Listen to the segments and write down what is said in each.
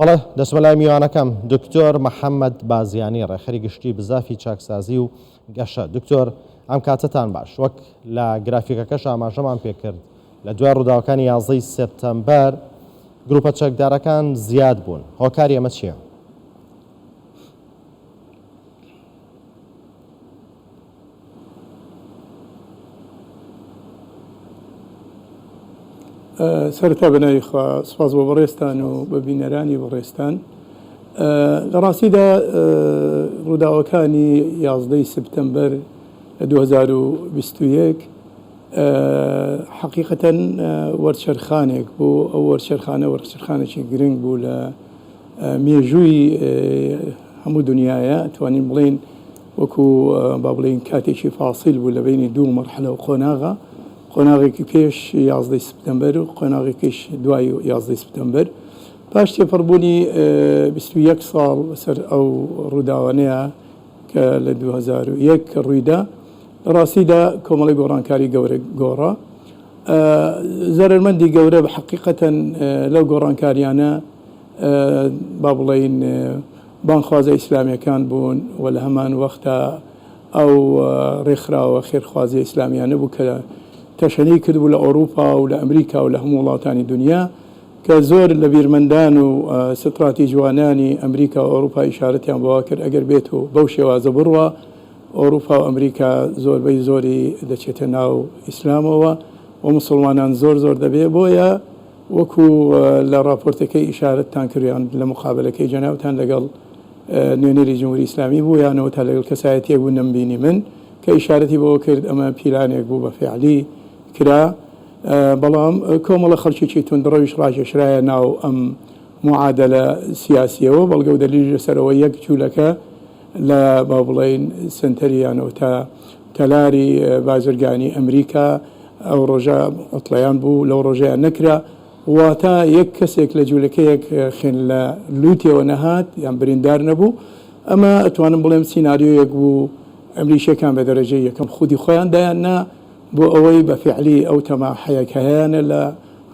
بەڵێ دەچمە لای میوانەکەم دکتۆر محەممەد بازیانی ڕێکخەری گشتی بزافی چاکسازی و گەشە. دکتۆر ئەم کاتەتان باش. وەک لە گرافیکەکەش ئاماژەمان پێکرد لە دوای ڕووداوەکانی یازدەی سێپتەمبەر گروپە چەکدارەکان زیاد بوون هۆکاری ئەمە چییە؟ سەرەتا بە ناوی خوا سوپاس بۆ بەڕێزتان و بە بینەرانی بەڕێزتان. لە ڕاستیدا ڕووداوەکانی یازدەی سپتەمبەر لە 2021 حەقیقەتەن وەرچەرخانێک بوو، ئەو وەرچەرخانە وەرچەرخانێکی گرنگ بوو لە مێژووی هەموو دنیاە توانین بڵێین وەکو با بڵێین کاتێکی فاسیل بوو لە بەینی دوو مەرحەلە و قۆناغا، قۆناغێکی پێش یازدەی سپتەمبەر و قۆناغێکیش دوای یازدەی سپتەمبەر. پاش تێپەڕبوونی 21 ساڵ بەسەر ئەو ڕووداوانەیە کە لە 2001 کە ڕوویدا، لە ڕاستیدا کۆمەڵی گۆڕانکاری گەورە گۆڕا. زەرەرمەندی گەورە بە حەقیقەتەن لەو گۆڕانکاریانە با بڵێین بانگخوازە ئیسلامیەکان بوون و لە هەمان وەختا ئەو ڕێکخراوە خێرخوازیە ئیسلامیانە بوو کە تەشەنەی کردبوو لە ئەوروپا و لە ئەمریکا و لە هەموو وڵاتانی دنیا کە زۆر لە بیرمەندان و ستراتیجوانانی ئەمریکا و ئەوروپا ئیشارەتیان بەوە کرد ئەگەر بێت و بەو شێوازە بڕوا ئەوروپا و ئەمریکا زۆربەی زۆری دەچێتە ناو ئیسلامەوە و موسڵمانان زۆر زۆر دەبێ بۆیە وەکو لە ڕاپۆرتەکەی ئیشارەتتان کرد یان لە مقابەلەکەی جەنابتان لەگەڵ نوێنەری جمهوری ئیسلامی بوو یان ئەوەتا لەگەڵ کەسایەتیەک بوو نەمبینی من کە ئیشارەتی بەوە کرد ئەمە پیلانێک بوو بە فیعلی کرا بەڵام کۆمەڵە خەڵکێکی توندڕەویش ڕاکێشرایە ناو ئەم معادلە سیاسیەوە بەڵگە و دەلیلی لەسەرەوە یەک جوولەکە لە با بڵێین سەنتەری یان ئەوەتا تەلاری بازرگانی ئەمریکا ئەو ڕۆژە عوتڵەیان بوو لەو ڕۆژەیان نەکرا واتە یەک کەسێک لە جولەکەیەک خێن لە لوتیەوە نەهات یان بریندار نەبوو ئەمە ئەتوانم بڵێم سیناریۆیەک بوو ئەمریکیەکان بە دەرەجەی یەکەم خودی خۆیان دایان نا بۆ ئەوەی بە فیعلی ئەو تەماحەیە کە هەیانە لە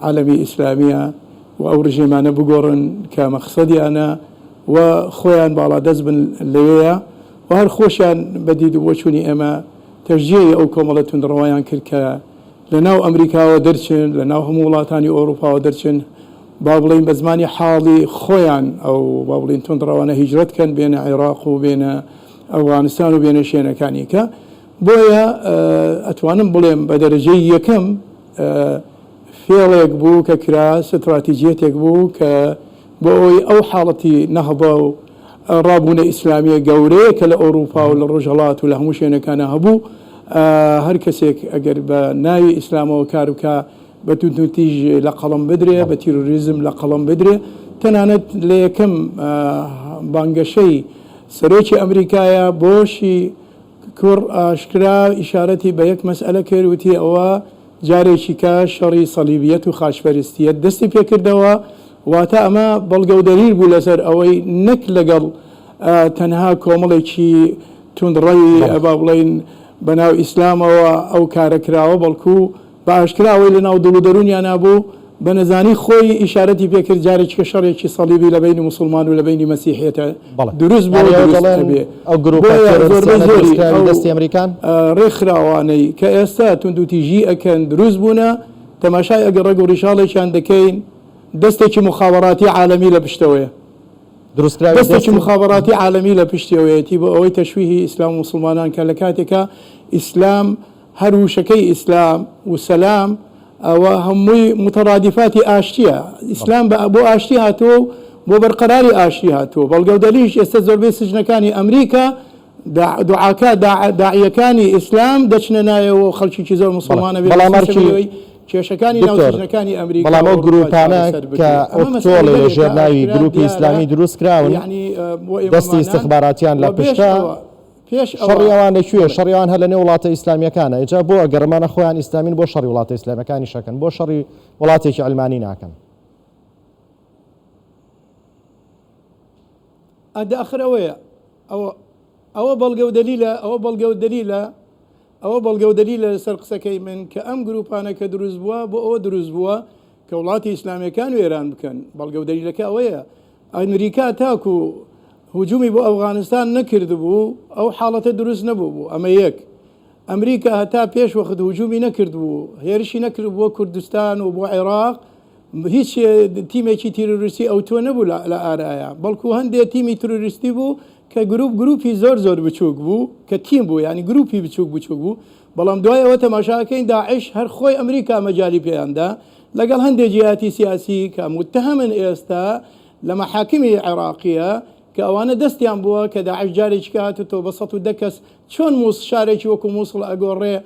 عالەمی ئیسلامیە و ئەو ڕژێمانە بگۆڕن کە مەخسەدیانە و خۆیان باڵادەست بن لەوێیا و هەر خۆشیان بە دید و بۆچوونی ئێمە تەشجیعی ئەو کۆمەڵە توندڕەوەیان کرد کە لە ناو ئەمریکاوە دەرچن، لە ناو هەموو وڵاتانی ئەوروپاوە دەرچن، با بڵێین بە زمانی حاڵی خۆیان ئەو با بڵێین توندڕەوانە هیجرەت کەن بێنە عێراق و بێنە ئەفغانستان و بێنە شوێنەکانی کە. بۆیە ئەتوانم بڵێم بە دەرەجەی یەکەم فێڵێک بوو کە کرا، ستراتیجیەتێک بوو کە بۆ ئەوەی ئەو حاڵەتی نەهضە و ڕابوونە ئیسلامیە گەورەیە کە لە ئەوروپا و لە ڕۆژهەڵات و لە هەموو شوێنەکانا هەبوو، هەر کەسێک ئەگەر بە ناوی ئیسلامەوە کار بکا بە توندوتیژ لە قەڵەم بدرێ، بە تیرۆریزم لە قەڵەم بدرێ. تەنانەت لە یەکەم بانگەشەی سەرۆکی ئەمریکایە بۆشی کوڕ ئاشکرا ئیشارەتی بە یەک مەسئەلە کرد وتی ئەوە جارێکی کە شەڕی سەلیبیەت و خاچپەرستیەت دەستی پێکردەوە، واتە ئەمە بەڵگە و دەلیل بوو لەسەر ئەوەی نەک لەگەڵ تەنها کۆمەڵێکی توندڕەوی با بڵێین بەناو ئیسلامەوە ئەو کارە کراوە، بەڵکو بە ئاشکرا ئەوەی لەناو دڵ و دەروونیانا بوو بە نەزانی خۆی ئیشارەتی پێکرد جارێکیکە شەڕێکی سەڵیبی لە بەینی موسڵمان و لە بەینی مەسیحیەتە دروست بووە و دروست ئەبێ. بۆیە زۆربەی زۆری ئەو ڕێکخراوانەی کە ئێستا توندوتیژی ئەکەن دروست بوونە، تەماشای ئەگەر ڕەگ و ڕیشاڵێکیان دەکەین دەستێکی موخابەراتی عالەمی لە پشتەوەیە. دەستێکی موخابەراتی عالەمی لە پشتیەوەیەتی بۆ ئەوەی تەشویهی ئیسلام و موسڵمانان کە لە کاتێکا ئیسلام هەر وشەکەی ئیسلام و سەلام ئەوە هەمووی متەڕادیفاتی ئاشتیە، ئیسلام بە بۆ ئاشتی هاتووە و بۆ بەرقەراری ئاشتی هاتووە، بەڵگە و دەلیلیش ئێستا زۆربەی سجنەکانی ئەمریکا دوعاکا داعیەکانی ئیسلام دەچنە ناوێ و خەڵکیکی زۆر موسڵمان ئەبێ بەڵام لە ئەرکی سەبەبی کێشەکانی ناو دکتۆر سجنەکانی ئەمریکا بەڵام و ئەو ئەوروپا گروپانە چارەسەر کە بکرێ. ئەمە ئۆکتۆڵێ لە مەسئەلەیەکە ژێر ناوی ئاشکرا گروپی دیارە ئیسلامی دروست کراون یەعنی بۆ دەستی ئێمەمانان ئیستخباراتیان و لە بێش پشتە ئەوە پێش ئەوە شەڕی ئەوان لە کوێیە؟ بەڵێ. شەڕی ئەوان هەر لە نێو وڵاتە ئیسلامییەکانە. ئینجا بۆ ئەگەر ئەمانە خۆیان ئیسلامین بۆ شەڕی وڵاتە ئیسلامییەکانیش ئەکەن؟ بۆ شەڕی وڵاتێکی عەلمانی ناکەن؟ ئەدە ئەخر ئەوەیە ئەوە ئەوە بەڵگە و دەلیلە ئەوە بەڵگە و دەلیلە ئەوە بەڵگە و دەلیلە لەسەر قسەکەی من کە ئەم گروپانە کە دروست بووە بۆ ئەوە دروست بووە کە وڵاتی ئیسلامیەکان وێران بکەن بەڵگە و دەلیلەکە ئەوەیە. ئەمریکا تاکو هجومی بۆ ئەفغانستان نەکردبوو ئەو حاڵەتە دروست نەبوو ئەمە یەک. ئەمریکا هەتا پێش وەخت هجومی نەکردبوو، هێرشی نەکردبووە کوردستان و بۆ عێراق، هیچ تیمێکی تیرۆریستی ئەوتۆ نەبوو لە ئارایا، بەڵکو هەندێ تیمی تیرۆریستی بوو کە گروپ گروپی زۆر زۆر بچووک بوو، کە تیم بوو یانی گروپی بچووک بچووک بوو، بەڵام دوای ئەوە تەماشا ئەکەین داعش هەر خۆی ئەمریکا مەجالی پێیان دا لەگەڵ هەندێ جیهاتی سیاسی کە موتەهەمن ئێستا لە مەحاکمی عێراقیە کە ئەوانە دەستیان بووە کە داعش جارێکی کە هاتووتەوە بە 110 کەس چۆن مووس شارێکی وەکو مووسڵ ئەگۆڕێ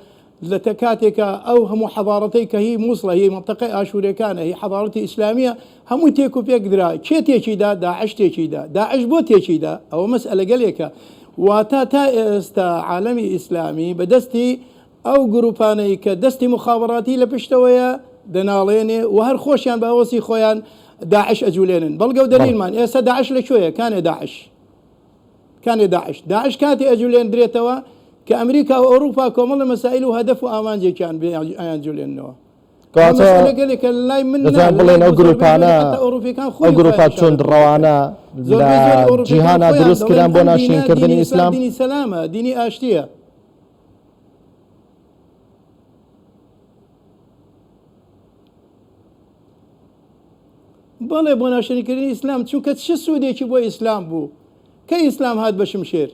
لە تە کاتێکا ئەو هەموو حەضاڕەتەی کە هی مووسڵە هی مەنتەقەی ئاشوورێکانە هی حەضاڕەتی ئیسلامییە هەمووی تێک و پێک درا کێ تێکی دا داعش تێکی دا داعش بۆ تێکی دا ئەوە مەسئەلەگەلێکە واتە تا ئێستا عالەمی ئیسلامی بە دەستی ئەو گروپانەی کە دەستی موخابەڕاتی لە پشتەوەیە دەناڵێنێ و هەر خۆشیان بە هەوەسی خۆیان داعش ئەجولێنن بەڵگە و دەلیلمان ئێستا داعش لە کوێیە کانێ داعش کانێ داعش داعش کاتێ ئەجولێندرێتەوە کە ئەمریکا و ئەوروپا کۆمەڵە مەسائل و هەدەف و ئامانجێکیان بێ ئەیانجولێننەوە کەواتە مەسئلە گەلێکە لای من نا دەتوانین لە لای بڵێین ئەو زۆربەی زۆری گروپانە حەتا ئەوروپیەکان ئەو خۆی گروپە خۆیان ئیشارە توندڕەوانە لە زۆربەی زۆری ئەوروپیەکان جیهانا خۆیان دروست دەڵێن کران بۆ ئەم دینە ناشرینکردنی دینی ئیسلام ئیسلام؟ دینی سەلامە دینی ئاشتیە. بەڵێ بۆ ناشرینکردنی ئیسلام چونکە چ سوودێکی بۆ ئیسلام بوو کەی ئیسلام هات بە شمشێر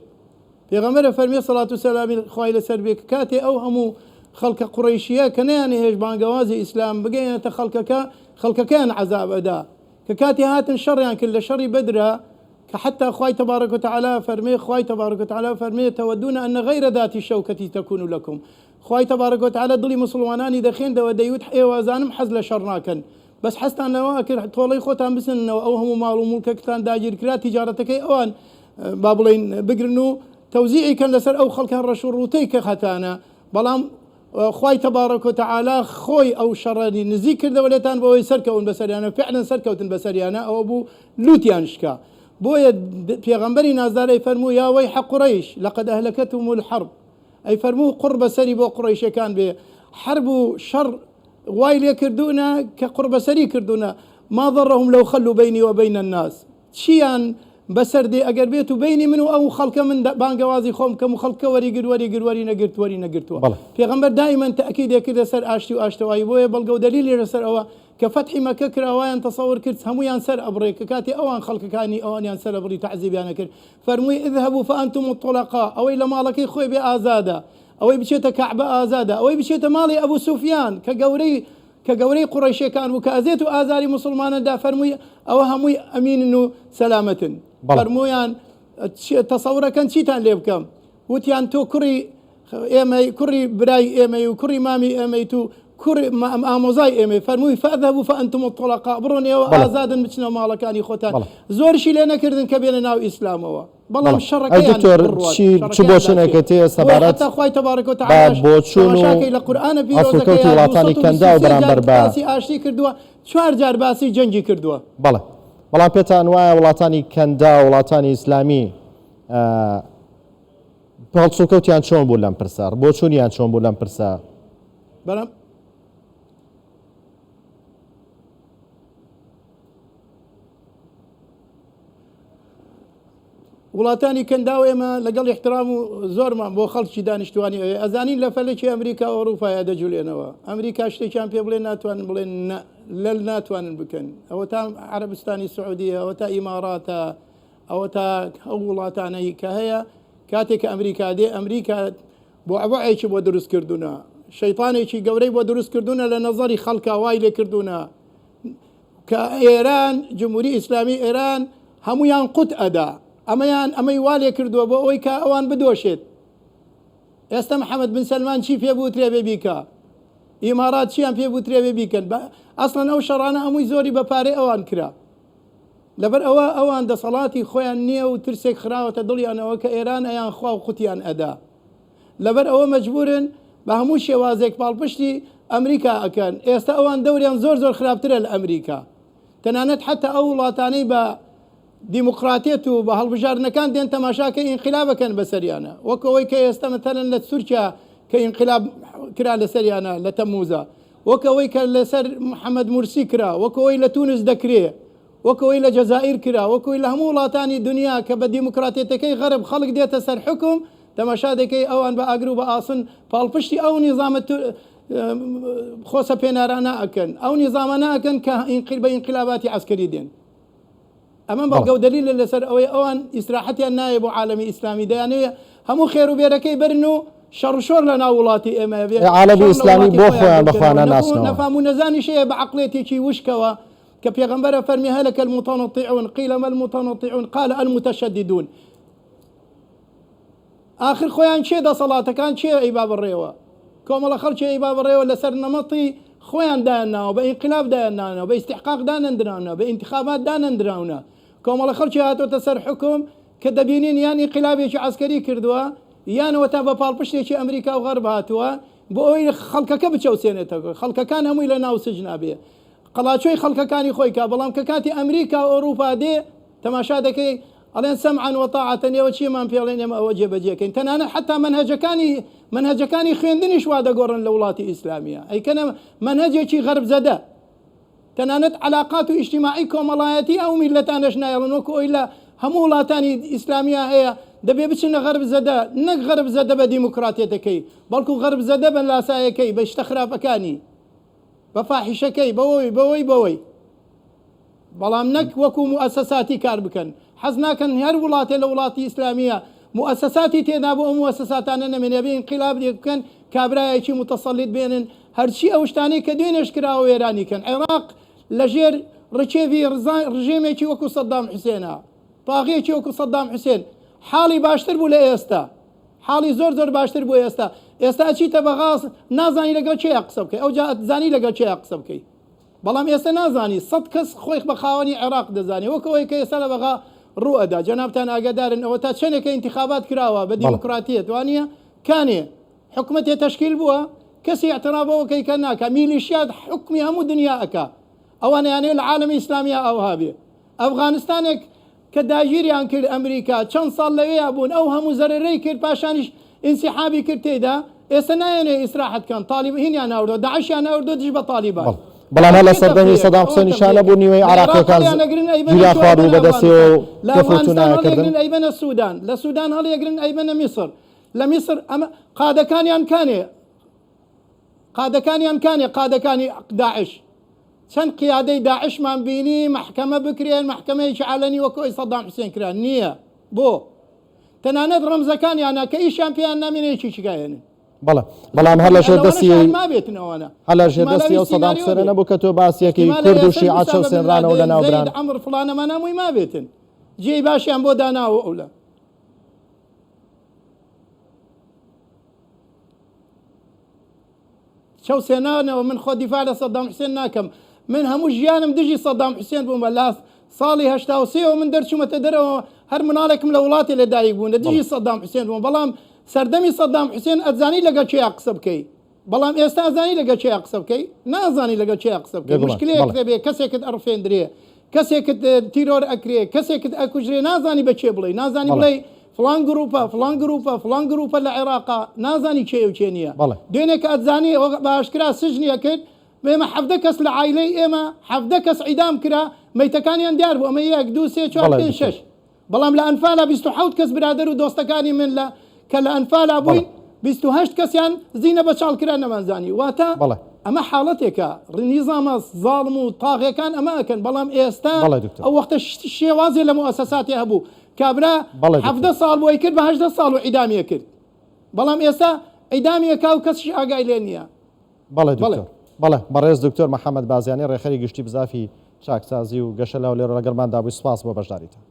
پێغەمبەر فەرمی سەڵات و سەلامی خوای لەسەر بێ کە کاتێ ئەو هەموو خەڵکە قوڕەیشیە کە نەیانهێشت بانگەوازی ئیسلام بگەیەنێتە خەڵکەکە خەڵکەکەیان عەزاب ئەدا کە کاتێ هاتن شەڕیان کرد لە شەڕی بەدرا کە حەتتا خوای تبارک و تعالی فەرمێ خوای تبارک و تعالی فەرمێ تودون ان غیر ذات الشوکة تکون لکم خوای تبارک و تعالی دڵی موسڵمانانی دەخێندەوە دەیوت ئێوە ئەزانم حەز لە شەڕ ناکەن بەس حەزتان لەوە ئەکرد تۆڵەی خۆتان بسەننەوە ئەو هەموو ماڵ و موڵکەکتان داگیرکرا تیجارەتەکەی ئەوان با بڵێین بگرن و تەوزیعی کەن لەسەر ئەو خەڵکە ڕەش و ڕووتەی کە هەتانە بەڵام خوای تبارک و تعالی خۆی ئەو شەڕەنی نزیک کردەوە لێتان بۆ ئەوەی سەرکەون بەسەریانە فعلا سەرکەوتن بەسەریانە ئەوە بوو لوتیان شکا بۆیە پێغەمبەری نازدار ئەی فەرموو یا وەیح قریش لقد اهلکتهم الحرب ئەی فەرموو قوڕ بەسەری بۆ قوڕەیشەکان بێ حەرب و شەڕ وای لێ کردوونە کە قوڕبەسەری کردوونە ما ضرهم لو خلوا بینی وبین الناس چیان بەسەر دێ ئەگەر بێت و بینی من و ئەو خەڵکە من بانگەوازی خۆم بکەم و خەڵکە وەری گرت وەری گرت وەری نەگرت وەری نەگرتووە بەڵێ. پێغەمبەر دائیمەن تەئکیدێ کردە سەر ئاشتی و ئاشتەوایی بۆیە بەڵگە و دەلیلی لەسەر ئەوە کە فەتحی مەکە کرا وایان تەسەور کرد هەموویان سەر ئەبڕێ کە کاتێ ئەوان خەڵکەکانی ئەوانیان سەر ئەبڕی تەعزیبیان ئەکرد فەرمووی اذهبوا فانتم الطلقاء ئەوەی لە ماڵەکەی خۆی بێ ئازادە ئەوەی بچێتە کەعبە ئازادە ئەوەی بچێتە ماڵی ئەبو سوفیان کە گەورەی کە گەورەی قوڕەیشەکان بوو کە ئەزێت و ئازاری موسڵمانان دا فەرمووی ئەوە هەمووی ئەمینن و سەلامەتن بەڵێ. فەرموویان تەسەورەکەن چیتان لێ بکەم وتیان تۆ کوڕی ئێمەی کوڕی برای ئێمەی و کوڕی مامی ئێمەیت و کوڕی ئامۆزای ئێمەی فەرمووی فاذهبوا فانتم الطلقاء بڕۆن ئێوە بەڵێ. ئازادن بچنەوە ماڵەکانی خۆتان بەڵێ. زۆرشی لێ نەکردن کە بێنە ناو ئیسلامەوە بەڵام بەڵێ. ئەی شەڕەکەیان دکتۆر بڕوات چی چ شەڕەکەیان بۆچوونێکت لاچێت هەیە بۆیە سەبارەت حەتا خوای تبارک و بە تعالیش بۆچوون و تەماشاکەی لە قورئانە هەڵسوکەوتی پیرۆزەکەیا وڵاتانی کەنداو 223 جار بەرامبەر بە باسی ئاشتی کردووە چوار جار باسی جەنگی کردووە. بەڵێ بەڵام پێتان وایە وڵاتانی کەنداو وڵاتانی ئیسلامی هەڵسوکەوتیان چۆن بوو لەم پرسە بۆچوونیان چۆن بوو لەم پرسە؟ بەڵام وڵاتانی کەنداو ئێمە لەگەڵ احترام و زۆرمان بۆ خەڵکی دانیشتوانی ئەوێ ئەزانین لە فەلەکی ئەمریکا و ئەوروپایا دەجولێنەوە ئەمریکا شتێکیان پێ بڵێ ناتوانن بڵێن نە لەل ناتوانن بکەن ئەوە تا عەرەبستانی سعودیە ئەوە تا ئیماراتە ئەوە تا ئەو وڵاتانەی کە هەیە کاتێک کە ئەمریکا دێ ئەمریکا بۆعبۆعێکی بۆ دروست کردوونە شەیتانێکی گەورەی بۆ دروست کردوونە لە نەزەری خەڵکا وای لێ کردوونە کە ئێران جمهوری ئیسلامی ئێران هەمویان قوت ئەدا ئەمەیان ئەمەی وا لێ کردووە بۆ ئەوەی کە ئەوان بدۆشێت ئێستا محەممەد بن سەلمان چی پێ بوترێ بێ بیکە ئیمارات چیان پێ بوترێ بێ بیکەن ئەسڵەن ئەو شەڕانە هەمووی زۆری بە پارەی ئەوان کرا لەبەر ئەوە ئەوان دەسەڵاتی خۆیان نییە و ترسێک خراوەتە دڵیانەوە کە ئێران ئەیان خوا و قوتیان ئەدا. لەبەر ئەوە مەجبورن بە هەموو شێوازێک پاڵپشتی ئەمریکا ئەکەن. ئێستا ئەوان دەوریان زۆر زۆر خراپترە لە ئەمریکا. تەنانەت حەتا ئەو وڵاتانەی بە دیموکراتێت و بە هەڵبژاردنەکان دێن تەماشاکەی ئینقلاب ئەکەن بەسەریانە. وەک ئەوەی کە ئێستا مەتەلەن لە تورکیا کە ئینقلاب کرا لەسەریانە لە تەمموزا. وەک ئەوەی کە لەسەر محەمەد مورسی کرا، وەک ئەوەی لە تونس دەکرێ. وەک ئەوەی لە جەزائیر کرا، وەک ئەوەی لە هەموو وڵاتانی دونیا کە بە دیموکراتێتەکەی غەرب خەڵک دێتە سەر حوکم، تەماشا دەکەی ئەوان بە ئاگر و بە ئاسن پاڵپشتی ئەو نیزامە خۆسەپێنارانە ئەکەن، ئەو نیزامانە ئەکەن کە بە ئینقلاباتی عەسکەری دێن. ئەمە بەڵگە و دەلیلە لەسەر ئەوەی ئەوان ئیسراحەتیان نایە بۆ عالەمی ئیسلامی، دەیانەوێ هەموو خێر و بێرەکەی بەرن و شەڕ و شۆڕ لە ناو وڵاتی ئێمە بێ، عالەمی شەڕ لە ئیسلامی وڵاتی بۆ خۆیان خۆیان بە بکەنەوە. خۆیان ناناسنەوە. نەفام و نەزانیش هەیە بە عەقڵێتێکی وشکەوە کە پێغەمبەر ئەفەرمێ هلک المتنطعون قیل ما المتنطعون قال المتشددون. ئاخر خۆیان کێ دەسەڵاتەکان کێ ئەیبا بەڕێوە؟ کۆمەڵە خەڵکی ئەیبا بەڕێوە لەسەر نەمەتی خۆیان دایان ناوە، بە ئینقلاب دایان نانەوە، بە ئیستحقاق دانەندراونە، بە ئینتخابات دانەندراونە. کۆمەڵە خەڵکی هاتۆتە سەر حوکم کە دەبینین یان ئینقلابێکی عەسکەری کردووە یان ئەوەتا بە پاڵپشتێکی ئەمریکا و غەرب هاتووە بۆ ئەوەی خەڵکەکە بچەوسێنێتەوە، خەڵکەکان هەمووی لە ناو سجنا بێ قەڵاچۆی خەڵکەکانی خۆی کا، بەڵام کە کاتی ئەمریکا و ئەوروپا دێ تەماشا دەکەی ئەڵێن سمعا وطاعة ئێوە چیمان پێ ئەڵێن ئێمە ئەوە جێبەجێ کەین تەنانەت حەتا مەنهەجەکانی مەنهەجەکانی خوێندنیش وا دەگۆڕن لە وڵاتی ئیسلامیە ئەیکەنە مەنهەجێکی غەرب زەدە تەنانەت علاقات و ئیجتیماعی کۆمەڵایەتی ئەو میللەتانەش نایەڵن وەکو ئەوی لە هەموو وڵاتانی ئیسلامیە هەیە دەبێ بچنە غەرب زەدە نەک غەرب زەدە بە دیموکراتیەتەکەی بەڵکو غەرب زەدە بە لاسایەکەی بە شتە خراپەکانی بە فاحیشەکەی بەوەی بەوەی بەوەی بەڵام نەک وەکو موئەسەساتی کار بکەن، حەز ناکەن هەر وڵاتێ لە وڵاتی ئیسلامییە موئەسەساتی تێدا بوو ئەو موئەسەساتانە نەمێنێ ئەبێ ئینقیلابێک بکەن کابرایەکی موتەسەلیت بێنن هەرچی ئەو شتانەی کە دوێنێش کراوە وێرانی کەن عێراق لەژێر ڕکێڤی ڕژێمێکی وەکو سەدام حوسێنە تاغیەکی وەکو سەدام حوسێن حاڵی باشتر بوو لە ئێستا حاڵی زۆر زۆر باشتر بوو ئێستا ئێستا ئەچیتە بەغا نازانی لەگەڵ کێیا قسە بکەی ئەوجا ئەتزانی لەگەڵ کێیا قسە بکەی بەڵام ئێستا نازانی سەت کەس خۆی بە خاوەنی عێراق دەزانێ وەک ئەوەی کە ئێستا لە بەغا ڕوو ئەدا جەنابتان ئاگادارن ئەوە تا چەنێکە ئینتیخابات کراوە بە دیموکراتیەت وانیە کانێ حکومەتێ تەشکیل بووە کەسی ئیعتراف بەوە کەی کە ناکا میلیشیات حوکمی هەموو دنیا ئەکا ئەوان ئەیانەوێ لە عالەمی ئیسلامیا ئاوها بێ ئەفغانستانێک کە داگیریان کرد ئەمریکا چەند ساڵ لەوێیا بوون ئەو هەموو زەرەرەی کرد پاشانیش ئینسیحابی کرد تێیدا ئێستا نایەنێ ئیسراحەت کەن تالیب هینیان هاوردوە داعشیان هاوردوە دژ بە تالیبان بەڵێ بەڵام هەر لە سەردەمی سەدام حوسێنیشا نەبوو نیوەی عێراقیەکان گیریان خواردبوو بە دەستیەوە و لە تف و ئەفغانستان تونایان کردن. هەڵیەگرن ئەیبەنە سودان لە سودان هەڵیەگرن ئەیبەنە میسر لە میسر ئەمە قادەکانیان کانێ قادەکانیان کانێ قادەکانی داعش چەند قیادەی داعشمان بینی مەحکەمە بکرێن مەحکەمەیەکی عالەنی وەکو ئەوی سەدام حوسێن کرا نییە بۆ تەنانەت ڕەمزەکانیانە کە ئیشیان پێیان نامێنێ یەکێکی کاهێنن بەڵێ بەڵام هەر لە ژێر دەستی مابێتن ئەوانە هەر لە ژێر دەستی ئەو سەدام حوسێنە نەبوو کە تۆ باسیەکەی کورد و شیعە چەوسێنرانەوە لەناوبران عەمر فڵانەمان هەمووی مابێتن جێی باشیان بۆ داناوە ئەولە چەوسێنانەوە من خۆ دیفاع لە سەدام حوسێن ناکەم من هەموو ژیانم دژی سەدام حوسێن بووم بە لاس ساڵی 83 ەوە من دەرچوومەتە دەرەوە هەر مناڵێکم لە وڵاتێ لە دایک بوون لە دژی سەدام حوسێن بووم بەڵام سەردەمی سەدام حوسێن ئەتزانی لەگەڵ کێیا قسە بکەی بەڵام ئێستا ئەزانی لەگەڵ کێیا قسە بکەی نازانی لەگەڵ کێیا قسە بکەی مشکلەیەک دەبێ کەسێکت ئەڕفێندرێ کەسێکت تیرۆر ئەکرێ کەسێکت ئەکوژرێ نازانی بە کێ بڵێی نازانی بڵێی فڵان گروپە فڵان گروپە فڵان گروپە لە عێراقا نازانی کێیە و کێ نییە دوێنێ کە ئەتزانی بە ئاشکرا سجنی ئەکرد ئێمە 17 کەس لە عایلەی ئێمە 17 کەس عیدام کرا مەیتەکانیان دیار بوو ئەمە یەک دوو سێ چوار پێنج شەش بەڵام لە ئەنفالا 27 کەس برادەر و دۆستەکانی من لە کە لە ئەنفالا بووین 28 کەسیان زینە بە چاڵ کرا نەمانزانی واتە ئەمە حاڵەتێکە نیزامە زاڵم و تاغیەکان ئەمە ئەکەن بەڵام ئێستا ئەو وەختە شێوازێ لە موئەسەساتێ هەبوو کابرا 17 ساڵ بۆی کرد بە 18 ساڵ و عیدامی کرد بەڵام ئێستا عیدامی ئەکا و کەسیش ئاگای لێ نییە. بەڵێ دکتۆر. بەڵێ بەڕێز دکتۆر محەمەد بازیانی ڕێکخەری گشتی بزافی چاکسازی و گەشە لە هەولێر لەگەڵماندا بووی سوپاس بۆ بەشداریتان.